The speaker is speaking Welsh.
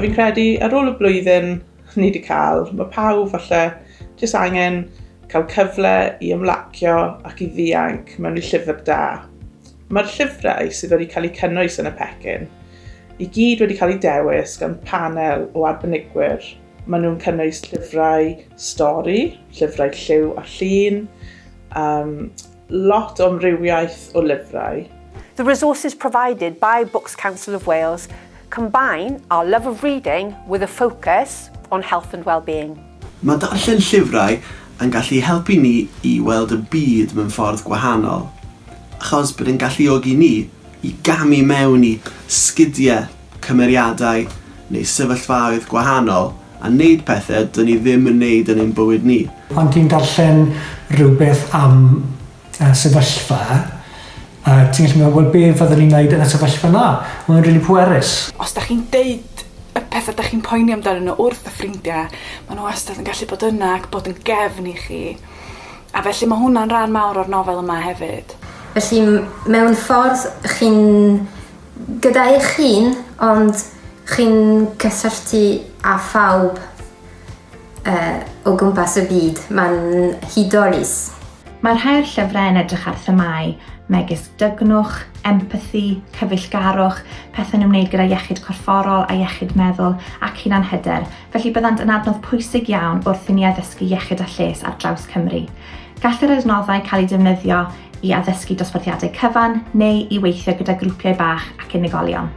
fi'n credu ar ôl y blwyddyn ni wedi cael, mae pawb falle jyst angen cael cyfle i ymlacio ac i ddianc mewn i llyfr da. Mae'r llyfrau sydd wedi cael eu cynnwys yn y pecyn i gyd wedi cael eu dewis gan panel o arbenigwyr. Maen nhw'n cynnwys llyfrau stori, llyfrau lliw a llun, um, lot o amrywiaeth o lyfrau. The resources provided by Books Council of Wales combine our love of reading with a focus on health and well-being. Mae darllen llyfrau yn gallu helpu ni i weld y byd mewn ffordd gwahanol, achos bod e'n galluogi ni i gamu mewn i sgidiau, cymeriadau neu sefyllfaoedd gwahanol a neud pethau dyn ni ddim yn neud yn ein bywyd ni. Pan ti'n darllen rhywbeth am sefyllfa, ti'n gallu meddwl, wel be fyddwn i'n neud yn y sefyllfa 'na? Mae'n rili pwerus. Os 'dach chi'n deud y petha 'dach chi'n poeni amdanyn n'w wrth y ffrindia ma' n'w wastad yn gallu bod yna ac bod yn gefn i chi. A felly ma' hwnna'n ran mawr o'r nofel yma hefyd. Felly mewn ffordd chi'n gyda eich hun ond chi'n cysylltu â phawb uh, o gwmpas y byd. Mae'n hudolus. Mae rhai o'r llyfrau yn edrych ar themâu megis dygnwch, empathi, cyfeillgarwch, pethau'n ymwneud gyda iechyd corfforol a iechyd meddwl ac hunanhyder, felly byddant yn adnodd pwysig iawn wrth i ni addysgu iechyd a lles ar draws Cymru. Gall yr adnoddau cael eu defnyddio i addysgu dosbarthiadau cyfan neu i weithio gyda grwpiau bach ac unigolion.